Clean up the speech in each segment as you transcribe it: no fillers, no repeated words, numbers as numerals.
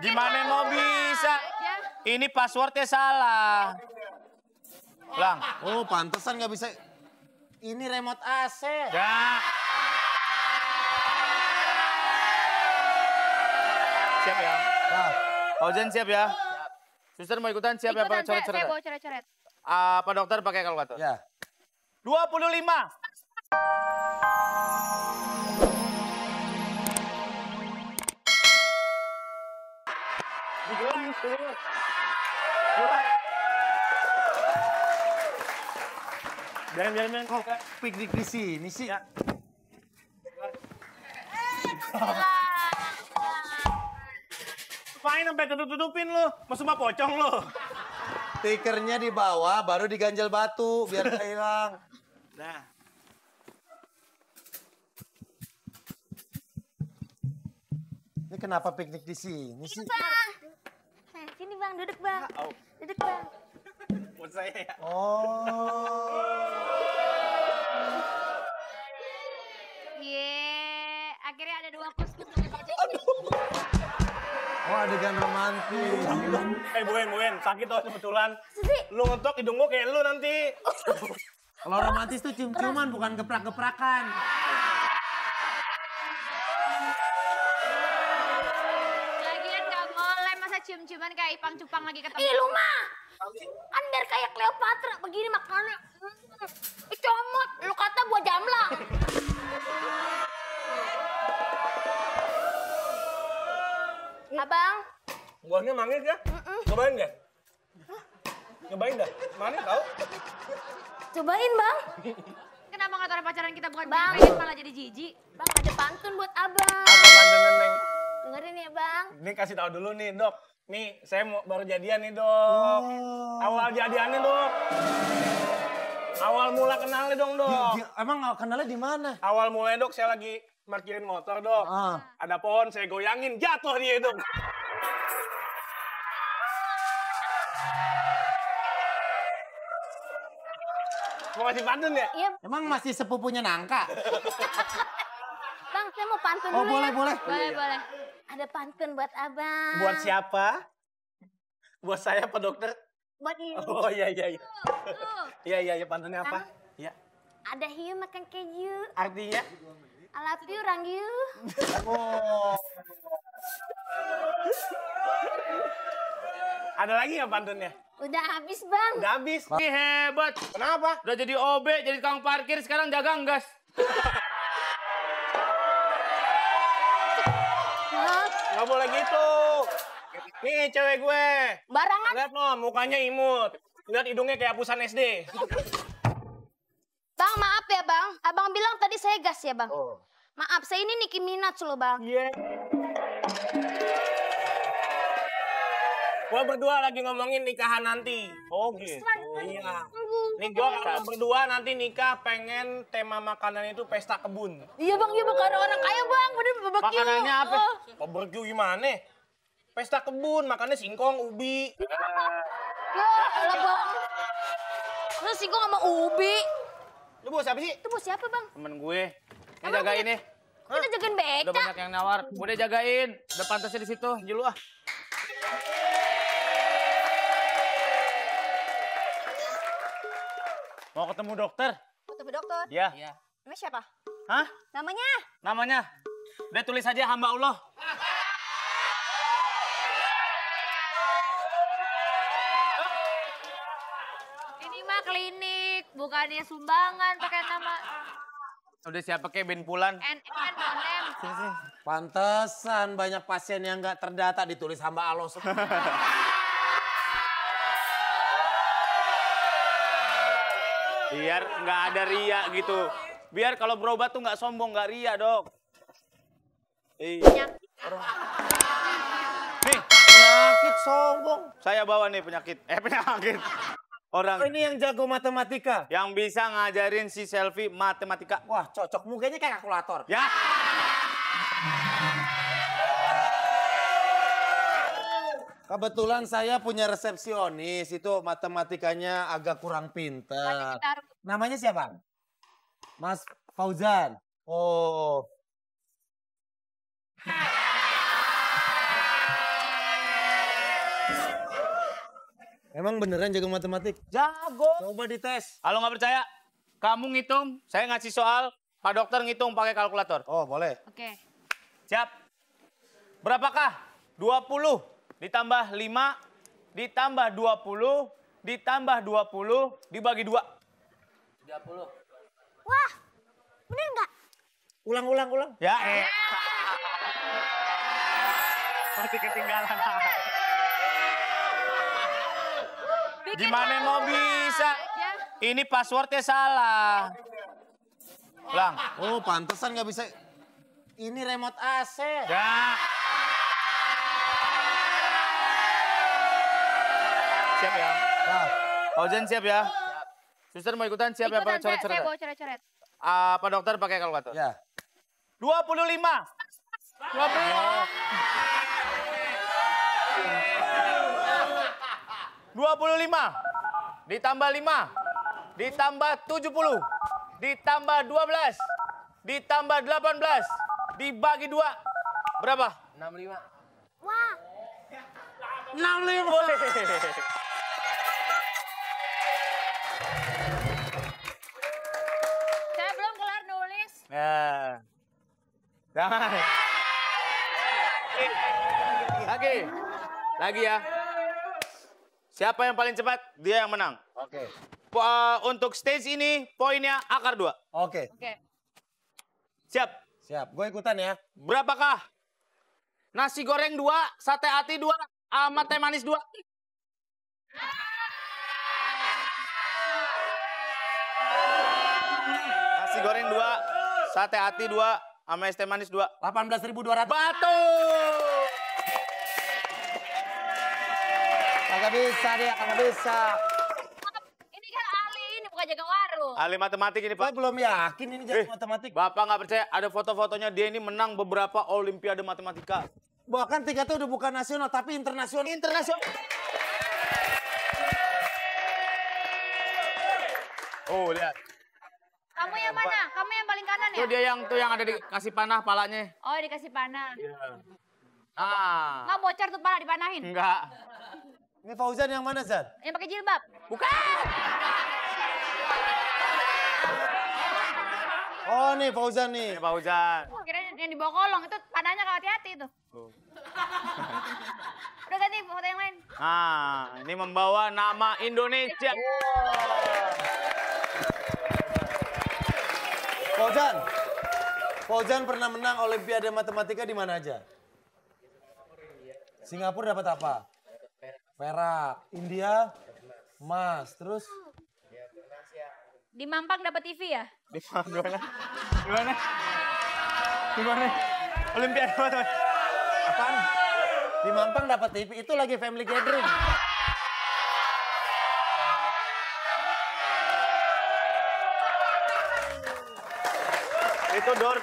Gimana mau bisa? Ini passwordnya salah. Ulang. Oh, pantesan nggak bisa. Ini remote AC. Ya. Siap ya? Nah. Fauzan siap ya? Suster mau ikutan siap ya? Ikutan, saya bawa coret-coret. Pak dokter pakai kalkulator? Ya. 25. Jangan kok piknik di sini sih. Ya. Main sampai tutup-tutupin lu, masuk mah pocong lu. Stikernya di bawah, baru diganjel batu biar nggak hilang. Nah. Ini kenapa piknik di sini sih? Bang. Nah, sini bang, duduk bang. Duduk bang. Buat saya ya. Oh. Akhirnya ada 2 kostum. Oh, adegan romantis. Buen, sakit tuh kebetulan. Lu ngetok hidung gua kayak lu nanti. Kalau romantis tuh cium-ciuman, bukan geprak-geprakan. Lagian gak boleh masa cium-ciuman kayak Ipang Cupang lagi ketemu. Ih lu mah, kan biar kayak Cleopatra begini makannya. Comot, lu kata gua jamlang. Abang. Buahnya manis ya? Cobain deh. Cobain dah. Manis tau? Cobain bang. Kenapa nggak taruh pacaran kita bukan pengen malah jadi jijik? Bang ada pantun buat abang. Apa pantun Neng? Dengerin ya bang. Ini kasih tahu dulu nih dok. Nih saya baru jadian nih dok. Awal jadiannya dok. Awal mula kenalnya dong dok. Emang kenalnya di mana? Awal mulanya dok saya lagi parkirin motor dok. Ada pohon saya goyangin jatuh dia dok. Mau kasih pantun ya? Iya. Emang masih sepupunya Nangka? Bang saya mau pantun Oh dulu boleh, ya. boleh. Boleh. Ada pantun buat abang. Buat siapa? Buat saya Pak Dokter? Buat ini. Oh iya. Iya pantunnya apa? Iya. Ada hiu makan keju. Artinya? I love you, Rangyu. Oh. Ada lagi nggak pantunnya? Udah habis bang. Udah habis. Ini hebat. Kenapa? Udah jadi OB, jadi tukang parkir, sekarang jaga gas. Nggak boleh gitu. Nih cewek gue. Barangan. Lihat loh, mukanya imut. Lihat hidungnya kayak hapusan SD. Bang maaf ya bang. Abang bilang tadi saya gas ya bang. Oh. Maaf, saya ini Nicki Minaj loh bang. Iya. Gua berdua lagi ngomongin nikahan nanti. Oh gitu. Iya. Nih gua kalau berdua nanti nikah pengen tema makanan itu pesta kebun. Iya bang, karena orang kaya bang. Bener barbecue. Makanannya apa? Barbecue gimana? Pesta kebun, makannya singkong, ubi. Ya elah bang. Terus singkong sama ubi. Lu bawa siapa sih? Itu bos siapa bang? Temen gue. Yang jagain nih. Kita jagain beca. Udah banyak yang nawar. Udah jagain. Udah pantasnya di situ. Julu ah. Mau ketemu dokter? Ketemu dokter? Iya. Namanya siapa? Hah? Namanya? Namanya? Udah tulis aja hamba Allah. Ini mah klinik, bukannya sumbangan pakai nama Udah siapa kayak Ben Pulan? NN. Pantesan banyak pasien yang nggak terdata ditulis hamba Allah semua. Biar nggak ada ria gitu. Biar kalau berobat tuh nggak sombong, nggak ria dok. Iya. Nih, Penyakit sombong. saya bawa nih penyakit. Penyakit. Orang Ini yang jago matematika. yang bisa ngajarin si Selfie matematika. Wah, cocok. Mukanya kayak kalkulator. Ya. Kebetulan saya punya resepsionis. Itu matematikanya agak kurang pinter. Namanya siapa? Mas Fauzan. Oh. Emang beneran jago matematik? Jago. Coba dites. Kalau nggak percaya, kamu ngitung, saya ngasih soal, Pak Dokter ngitung pakai kalkulator. Oh, boleh. Oke. Siap. Berapakah 20 ditambah 5 ditambah 20 ditambah 20 dibagi 2? 30. Wah, bener nggak? Ulang. Ya, Masih ketinggalan. Bikin Gimana mau salah bisa? aja. Ini passwordnya salah. Ulang. Oh, pantesan nggak bisa. Ini remote AC. Ya. Siap ya. Nah, Fauzan siap ya. Suster mau ikutan siap ya pakai Ikutan, saya coret-coret. bawa coret-coret. Pak Dokter pakai kalkulator. ya. 25. 25 ditambah 5 ditambah 70 ditambah 12 ditambah 18 dibagi 2 berapa? 65. Wah, 65. Boleh. saya belum kelar nulis. Nah. Jangan. Lagi ya. Siapa yang paling cepat, dia yang menang. Oke. Untuk stage ini, poinnya akar 2. Oke. Oke. Siap. Siap. Gue ikutan ya. Berapakah? Nasi goreng 2, sate ati 2, sama teh manis 2. Nasi goreng 2, sate ati 2, sama es teh manis 2. 18.200. Batu! Kagak bisa dia, kagak bisa. Ini kan Ali, ini bukan jaga warung. Ahli matematik ini, Gue Pak. belum yakin ini jago matematik. Bapak nggak percaya, ada foto-fotonya dia ini menang beberapa olimpiade matematika. Bahkan tingkatnya udah bukan nasional, tapi internasional. Oh, lihat. Kamu yang mana? Kamu yang paling kanan ya? Itu dia yang ada dikasih panah palanya. Oh, dikasih panah. Ah. Nggak bocor tuh panah dipanahin. Enggak. Ini Fauzan yang mana, Zan? Yang pakai jilbab. Bukan. Oh, nih Fauzan nih. Ini Pak Fauzan. Kira yang dibawa kolong itu panahnya kalau hati-hati tuh. Udah ganti foto yang lain. Nah, ini membawa nama Indonesia. Fauzan pernah menang Olimpiade Matematika di mana aja? Singapura dapat apa? Perak. India? Emas. Terus? Di Mampang dapat TV ya? Gimana? Olimpiade matematika. Apaan? Di Mampang dapat TV. Itu lagi family gathering. Itu Dor.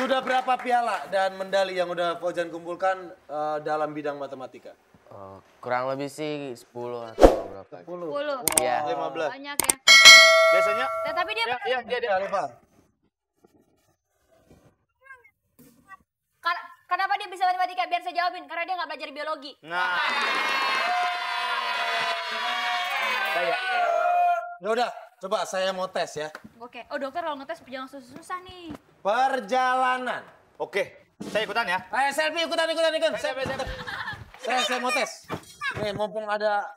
Sudah berapa piala dan medali yang udah Fauzan kumpulkan dalam bidang matematika? Kurang lebih sih 10 atau berapa. 10. Iya. 15. Banyak ya. Biasanya Tapi dia dia. Lupa. kenapa dia bisa matematika? Biar saya jawabin. Karena dia nggak belajar biologi. Nah. Saya. Ya udah, coba saya mau tes ya. Oke. Oh dokter kalau ngetes jangan susah-susah nih. Perjalanan. Oke, saya ikutan ya. Ayo selfie ikutan. Saya mau tes. Nih mumpung ada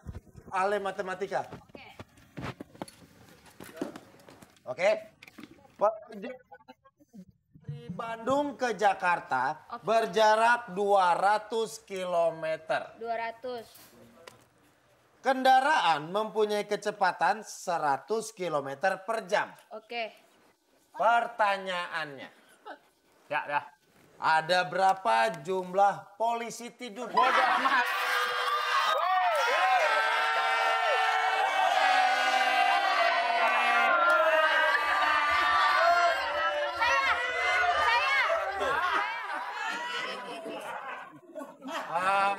ahli matematika. Oke. Oke. Dari Bandung ke Jakarta berjarak 200 km. 200. Kendaraan mempunyai kecepatan 100 km per jam. Oke. Pertanyaannya, Ya. ada berapa jumlah polisi tidur? Bodoh amat.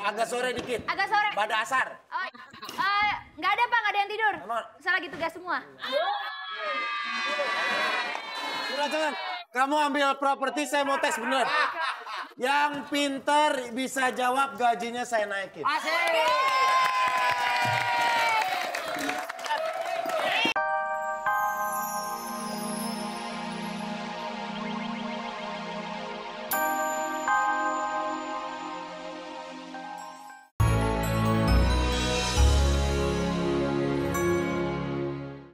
Agak sore dikit. Agak sore. Pada asar. Oh, nggak ada Pak, nggak ada yang tidur. Emang? Saya lagi tugas semua. Jangan. Kamu ambil properti, saya mau tes bener. Yang pinter bisa jawab gajinya saya naikin. Asik.